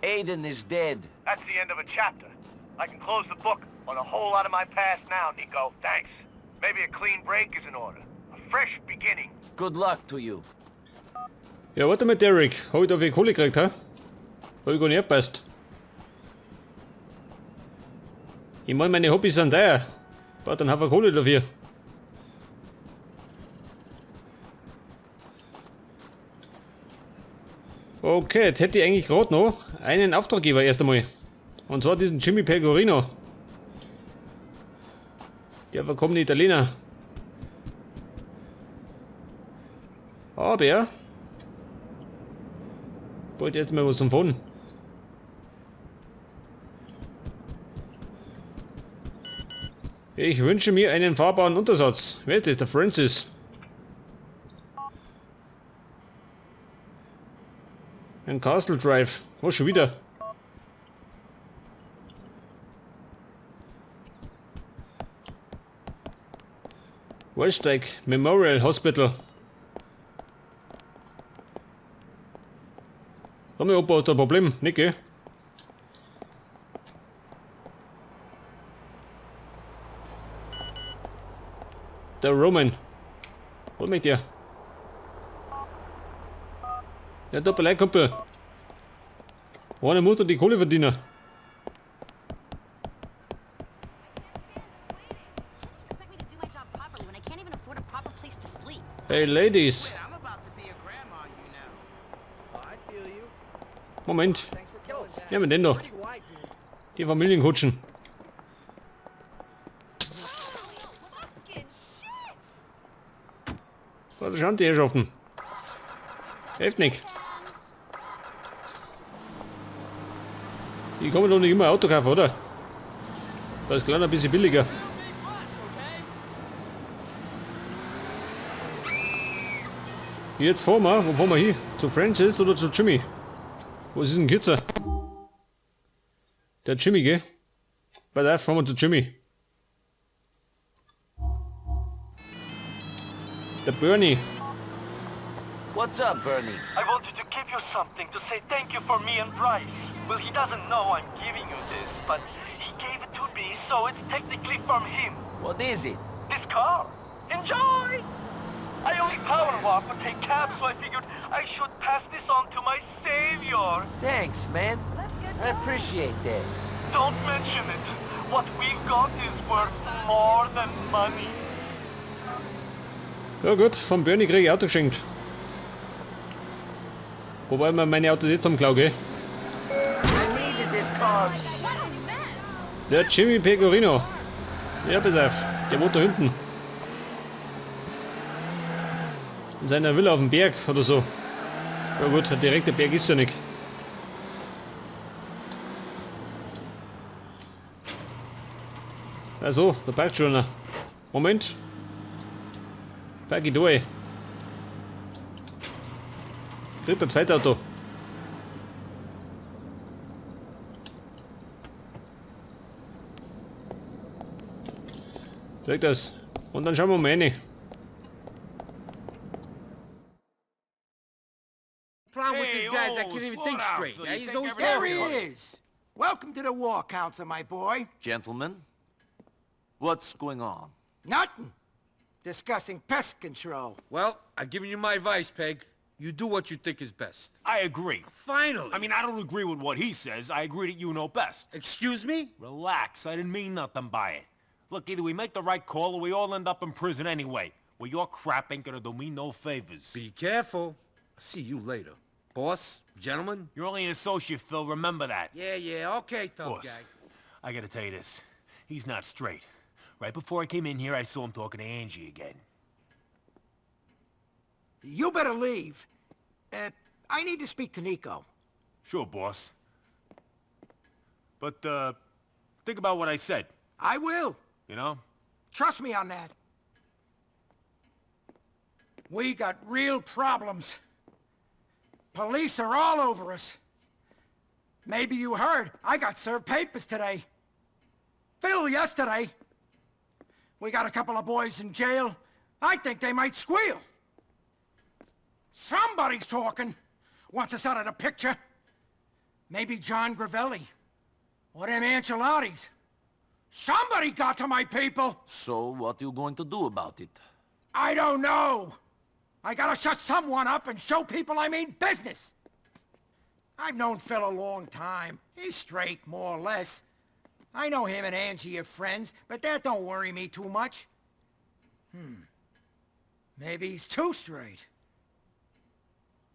Aiden is dead. That's the end of a chapter. I can close the book on a whole lot of my past now, Niko. Thanks. Maybe a clean break is in order. A fresh beginning. Good luck to you. Ja, warte mal, Derek. Hab ich da viel Kohle gekriegt, hä? Hab ich gar nicht abpasst. Ich mein, meine Hobbys sind teuer. Brauch dann Haufen Kohle dafür. Okay, jetzt hätte ich eigentlich gerade noch einen Auftraggeber erst einmal. Und zwar diesen Jimmy Pegorino. Der verkommene Italiener. Aber wollte jetzt mal was zum Fahren. Ich wünsche mir einen fahrbaren Untersatz. Wer ist das? Der Francis. Ein Castle Drive. Oh, schon wieder. Westlake Memorial Hospital. Haben wir Opa, hast du ein Problem? Nicht, gell? Der Roman. Was möchte der? Ja, tut mir leid, Kumpel. Einer muss doch die Kohle verdienen. Expect me to do my job properly when I can't even afford a proper place to sleep. Hey, Ladies. I'm about to be a grandma, you know. I feel you. Moment. Thanks for killing that. Ja, mit denn doch. Pretty wide, dude. Die Familienkutschen. Fucking shit! Da schauen die Herrschaften. Hilft nicht. Ich kann mir doch nicht immer ein Auto kaufen, oder? Da ist klein ein bisschen billiger. Jetzt fahren wir. Wo fahren wir hin? Zu Francis oder zu Jimmy? Was ist denn Kitzer? Der Jimmy, gell? Pass auf, fahren wir zu Jimmy. Der Bernie. What's up, Bernie? I wanted to give you something to say thank you for me and Bryce. Well, he doesn't know I'm giving you this, but he gave it to me, so it's technically from him. What is it? This car. Enjoy! I only power walk or take cabs, so I figured I should pass this on to my savior. Thanks, man. I appreciate that. Don't mention it. What we've got is worth more than money. Ja gut, vom Bernie krieg ich Auto geschenkt. Wobei mir meine Autos jetzt am Klau, gell? I needed this car. What a mess! Der Jimmy Pegorino. Ja, pass auf. Der wohnt da hinten. In seiner Villa auf dem Berg oder so. Ja gut, ein direkter Berg ist ja nicht. Also, da parkt schon einer. Moment. Park ich durch. Kriegt der zweite Auto. Kriegt das. Und dann schauen wir mal rein. Problem with Hey, this guy is I oh, can't even slow think down, straight. Phil. Yeah, You he's think always everything- There he talking. is. Welcome to the War Council, my boy. Gentlemen, what's going on? Nothing. Discussing pest control. Well, I've given you my advice, Peg. You do what you think is best. I agree. Finally. I mean, I don't agree with what he says. I agree that you know best. Excuse me? Relax. I didn't mean nothing by it. Look, either we make the right call or we all end up in prison anyway. Well, your crap ain't gonna do me no favors. Be careful. I'll see you later. Boss, gentlemen. You're only an associate, Phil. Remember that. Yeah, yeah, okay, tough Boss, guy. I gotta tell you this. He's not straight. Right before I came in here, I saw him talking to Angie again. You better leave. I need to speak to Niko. Sure, boss. But, think about what I said, I will. you know? Trust me on that. We got real problems. Police are all over us. Maybe you heard, I got served papers today. Phil yesterday. We got a couple of boys in jail. I think they might squeal. Somebody's talking. Wants us out of the picture. Maybe John Gravelli. Or them Ancelottis. Somebody got to my people! So what you going to do about it? I don't know! I gotta shut someone up and show people I mean business! I've known Phil a long time. He's straight, more or less. I know him and Angie are friends, but that don't worry me too much. Maybe he's too straight.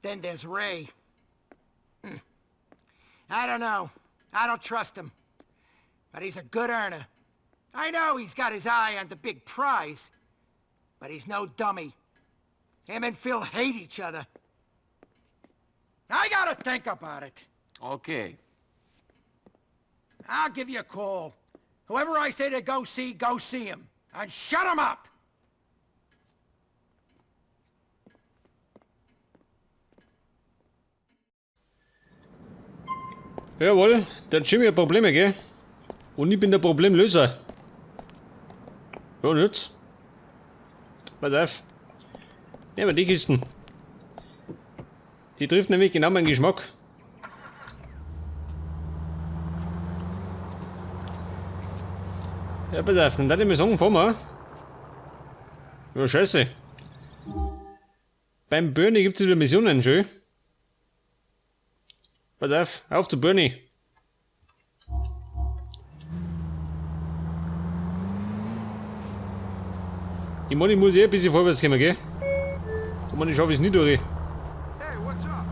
Then there's Ray. I don't know. I don't trust him. But he's a good earner. I know he's got his eye on the big prize, but he's no dummy. Him and Phil hate each other. I gotta think about it. Okay. I'll give you a call. Whoever I say to go see, go see him. And shut him up! Jawohl, der Jimmy hat Probleme, gell? Und ich bin der Problemlöser. Ja, und jetzt? Pass auf. Nehmen wir die Kisten. Die trifft nämlich genau meinen Geschmack. Ja, pass auf, dann darf ich mal sagen, fahren wir. Ja, scheiße. Beim Bernie gibt's wieder Missionen, schön. Pass auf, auf zu Bernie. Ich meine, ich muss eh ein bisschen vorwärts kommen, gell? Ich meine, ich schaffe es nicht durch. Hey, what's up?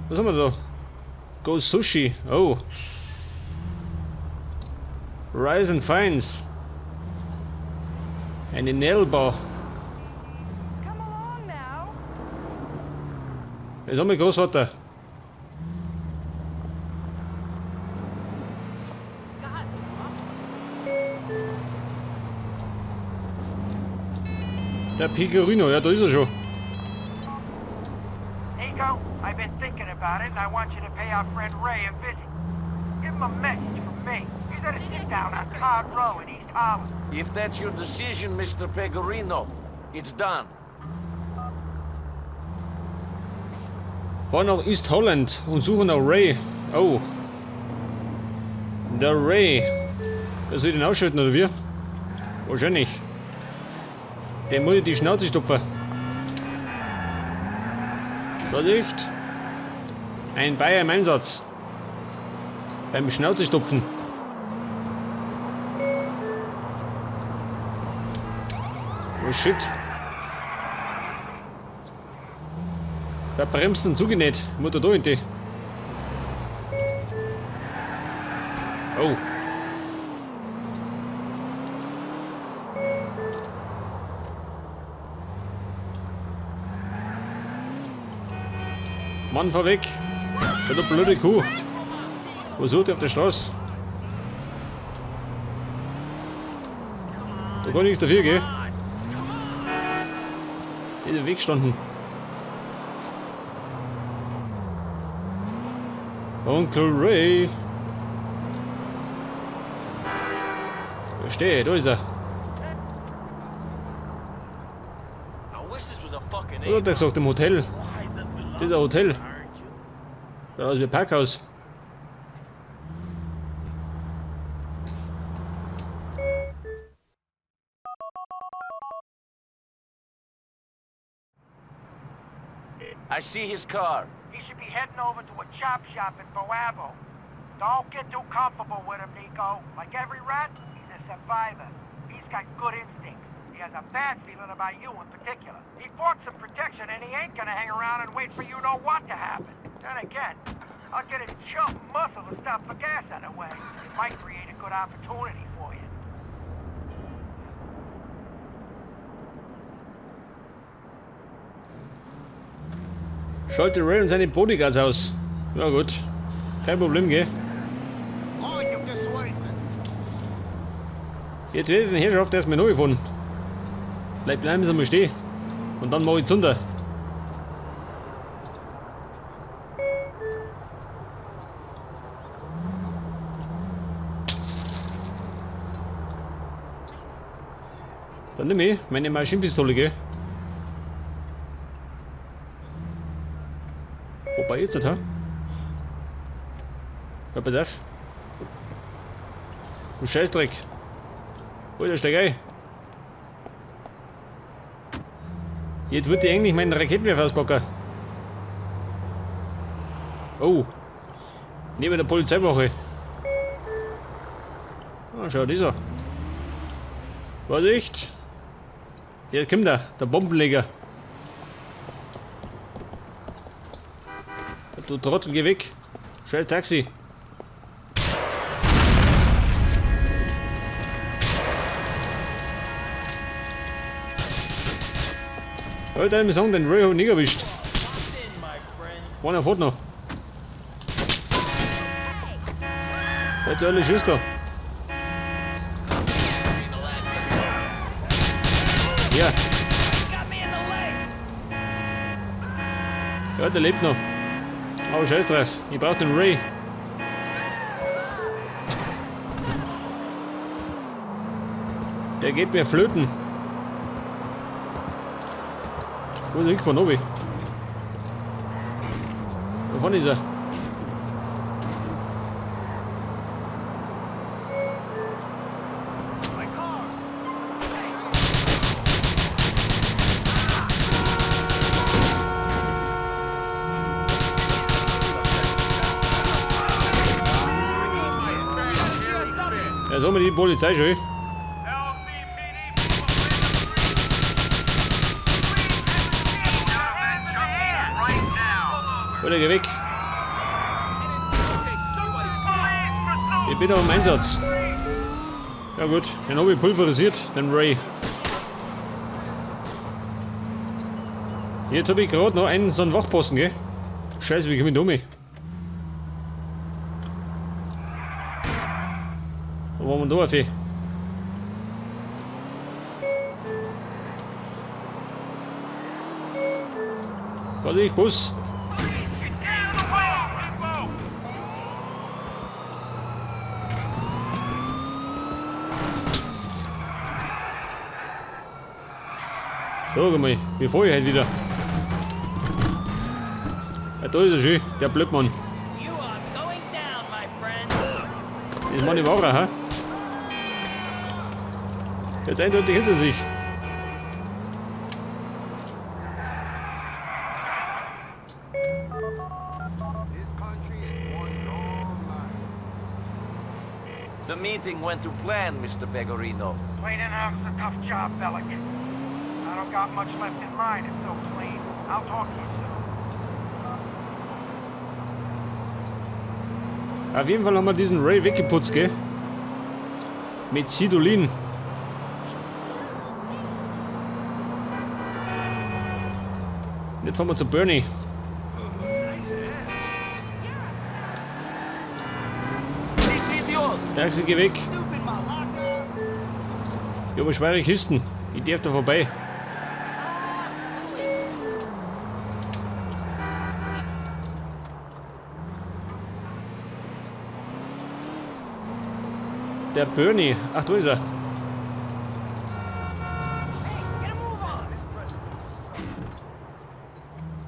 Was haben wir da? Go Sushi. Oh. Rise and Finds. Eine Nailbar. Come along now. Was haben wir Großvater? God, this is awful. Der Pecorino, ja, da ist er schon. Nico, I've been thinking about it, and I want you to pay our friend Ray a visit. Give him a message from me. He's at a sit-down on Cod Row in East Harlem. If that's your decision, Mr. Pegorino, it's done. Fahr nach East Holland und suche nach Ray. Oh. Der Ray. Wer soll ich den ausschalten, oder wie? Wahrscheinlich. Dem muss ich die Schnauze stopfen. Vorsicht. Ein Bayer im Einsatz. Beim Schnauze stopfen. Oh shit. Da bremst ein Zug nicht. Mutter da hinten. Oh. Mann, fahr weg. Ja, du blöde Kuh. Was sucht ihr auf der Straße? Da kann ich nichts dafür, gell? Die ist im Weg gestanden. Onkel Ray. Verstehe, da ist er. I wish this was a fucking Was hat er gesagt? Im Hotel. Das ist ein Hotel. Da ist wie ein Parkhaus. I see his car. He should be heading over to a chop shop in Boabo. Don't get too comfortable with him, Nico. Like every rat, he's a survivor. He's got good instincts. He has a bad feeling about you in particular. He bought some protection and he ain't gonna hang around and wait for you know what to happen. Then again, I'll get his chump muscle to stop for gas on the way. It might create a good opportunity for you. Schalte Ray und seine Bodyguards aus. Ja gut. Kein Problem, gell? Jetzt werde ich den Herrschaft erstmal neu gefunden. Vielleicht bleiben sie mal stehen. Und dann mache ich Zunder. Dann nehme ich meine Maschinenpistole, gell? Jetzt, ha? Ja, pass auf. Du Scheißdreck. Wo ist der Steig ein? Jetzt wird die eigentlich meinen Raketenwerfer auspacken. Oh. Neben der Polizeiwache. Ah, schau, dieser. Vorsicht. Hier kommt er, der Bombenleger. Du Trottel, geh weg. Scheiß Taxi. Alter, wir sagen, den Ray hab ich nicht erwischt. Einer fährt noch. Jetzt alle Schuss da. Ja. Ja, der lebt noch. Aber scheiß drauf, ich brauch den Ray. Der geht mir flöten. Wo ist er hingefahren? Obi? Da vorne ist er. Ja, so mit die Polizei schon. Alter, geh weg. Ich bin noch im Einsatz. Ja gut, den hab ich pulverisiert, den Ray. Jetzt hab ich gerade noch einen so einen Wachposten, gell? Scheiße, wie komm ich da um? Wo waren wir da auf? Vorsicht, Bus! So, guck mal, wie fahr ich heute wieder? Ja, da ist er schön, der Blödmann. Das ist meine Ware, hä? Der hat eindeutig hinter sich. The meeting went to plan, Mr. Pegorino. Cleaning up's a tough job, Bellic. I don't got much left in mine, it's so clean. I'll talk to you soon. Auf jeden Fall haben wir diesen Ray weggeputzt, gell? Mit Sidolin. Und jetzt fahren wir zu Bernie. Taxi, geh weg. Ich habe schwere Kisten. Ich darf da vorbei. Der Bernie. Ach, da ist er.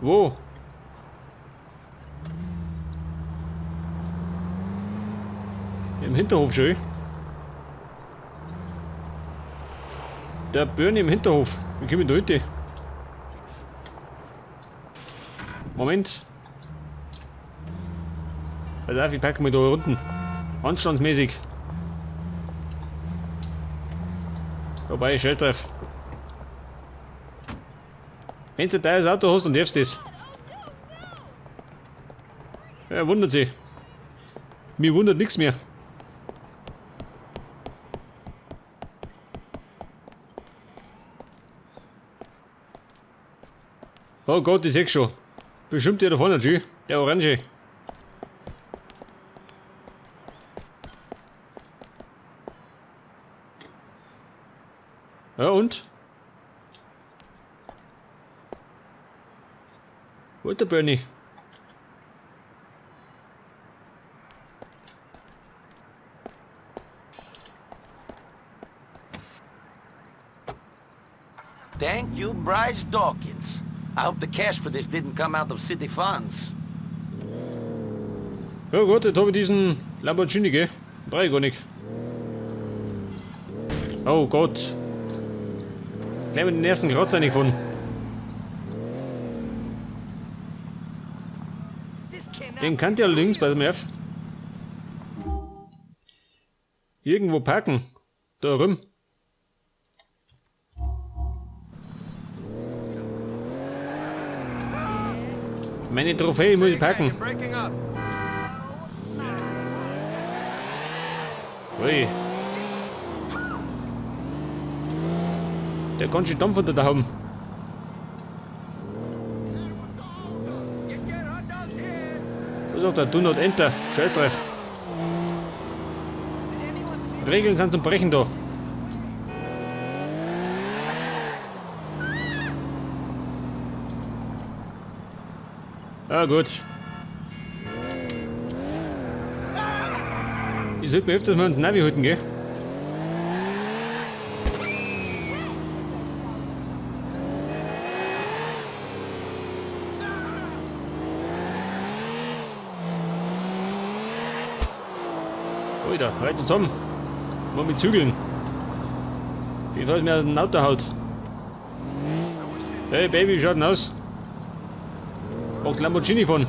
Wo? Im Hinterhof schön. Der Bernie im Hinterhof. Wie komme ich da heute? Moment. Pass auf, ich packe mich da unten. Anstandsmäßig. Wobei, scheiß drauf. Wenn du ein teures Auto hast, dann darfst du das. Ja, wundert sich. Mir wundert nichts mehr. Oh Gott, ich seh schon. Bestimmt der da vorne, G. Der Orange. Ja und? Wo ist der Bernie? Thank you, Bryce Dawkins. I hope the cash for this didn't come out of city funds. Ja gut, jetzt habe ich diesen Lamborghini, gell? Brauch ich gar nicht. Oh Gott. Gleich mit den ersten Kratzer gefunden. Den kann ich allerdings bei dem F. Irgendwo parken. Da rum. Meine Trophäe muss ich packen. Ui. Der kann schon Dampf unter der Haube. Was sagt der? Do not enter. Scheißdreif. Regeln sind zum Brechen da. Ah, gut. Ich sollte mir öfters mal ins Navi halten, gell? Alter, reißt zusammen. Mal mit Zügeln. Wie falls mir ein Auto haut. Hey Baby, wie schaut denn aus? Macht Lamborghini von.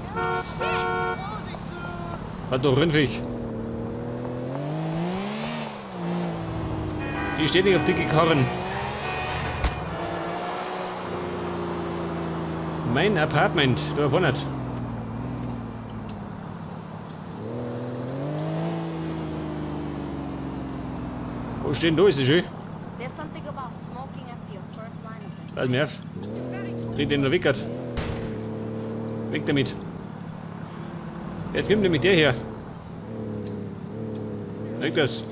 Hat doch Rindviech. Die steht nicht auf dicke Karren. Mein Apartment, da vorne. Wo steht denn da? Ist das schön? Lass mich auf. Krieg den noch weg. Weg damit. Jetzt kommt nämlich der her. Weg das.